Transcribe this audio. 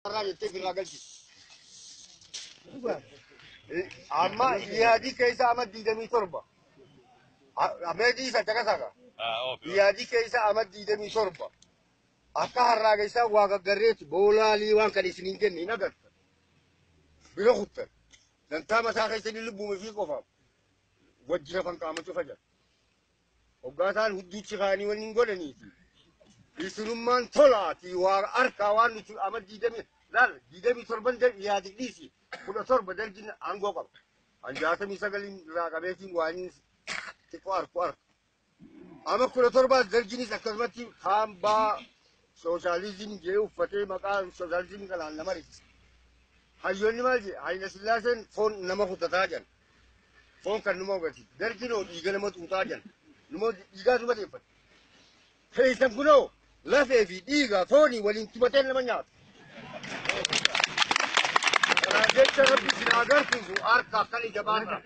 irraa jettee firraa galchiti. Amma yaadii keessa amma 27. Ameetii isa caqasaqa. Yaadii keessa amma 27. Akka har'aa keessaa waa gaggarreetti boolaalii waan kan isiniin kenne hin agartan. Bira kuttan. Dantaa mataa keessanii lubbuuma fi qofaaf. Wajji rafan qaama cufa jira. Hoggaa isaan hudduuchi kaanii waliin godhaniiti. Isinummaan tolaati waa harkaa waan nuti amma diidamii laal 27 yaadi dhiisi 17 dargin aangoo qaba. An 69n irraa qabeetiin waan xiqqoo arku arka. Amma 17 darginis akkasumatti kaambaa sooshaalizimii jedhee uffatee maqaa sooshaalizimii kanaan nama riqse. Hayyoonni maal jedhe, Hayila Sillaaseen foon nama kutataa jedhan. Foon kan nama hubati. Darginoo dhiiga nama xuuxaa jedhan. Nama dhiigaa tuma deeffate. Keessan kunoo lafee fi dhiiga foonii waliin tumatee nama nyaata. Kanaaf jecha Rabbi isin haa garsiisu, harka akkan ija baasa.